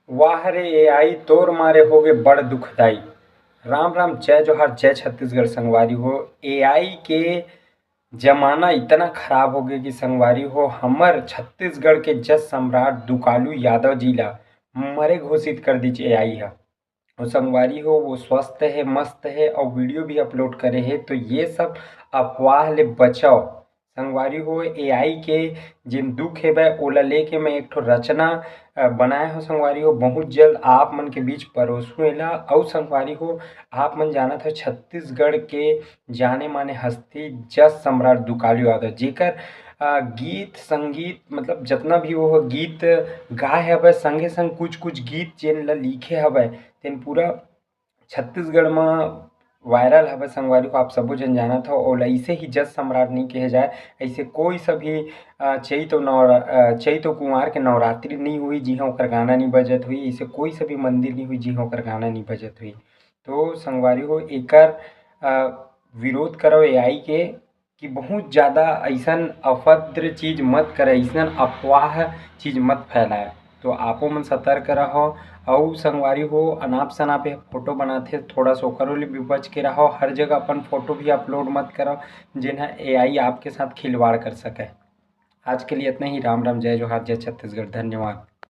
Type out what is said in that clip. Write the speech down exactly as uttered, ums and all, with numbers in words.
वाह रे एआई, तोर मारे होगे बड़ दुखदाई। राम राम, जय जोहार, जय छत्तीसगढ़ संगवारी हो। एआई के जमाना इतना खराब होगे कि संगवारी हो, हमर छत्तीसगढ़ के जस सम्राट दुकालू यादव जी ला मरे घोषित कर दीच एआई ह। अउ संगवारी हो, वो स्वस्थ हे, मस्त हे अउ वीडियो भी अपलोड करे हे। तो ये सब अफवाह ले बचव संगवारी हो। एआई के जेन दुख हेवय, ओला लेके मैं एक ठो रचना, अ, बनाए हो संगवारी हो। बहुत जल्द आप मन के बीच परोसू एला। अउ संगवारी हो, आप मन जानत हो छत्तीसगढ़ के जाने माने हस्ती जस सम्राट दुकालू यादव, जेकर, अ, गीत संगीत, मतलब जतना भी वो गीत गाए हवय, संगे संग कुछ कुछ गीत जेन ल लिखे हवय, तेन पूरा छत्तीसगढ़ म वायरल हवय संगवारी हो। आप सबो झन जानत हो, ओला अइसे ही जस सम्राट नइ कहे जाए। अइसे कोई सा भी, अ, चैत अउ नवरा-, अ, चैत अउ कुंवार के नवरात्रि नइ होही, जिहां ओकर गाना नइ बजत होही। अइसे कोई सा भी मंदिर नइ होही, जिहां ओकर गाना नइ बजत होही। तो संगवारी हो, एकर, अ, विरोध करव एआई के कि बहुत ज्यादा अइसन अभद्र चीज मत करे, अइसन अफवाह चीज मत फैलाए। तो आपो मन सतर्क रहो। अउ संगवारी हो, अनाप शनाप ये फोटो बनाथे, थोड़ा सा ओकरो ले भी बच के रहो। हर जगह अपन फोटो भी अपलोड मत करो, जेन ह एआई आपके साथ खिलवाड़ कर सके। आज के लिए इतना ही। राम राम, जय जोहार, जय छत्तीसगढ़, धन्यवाद।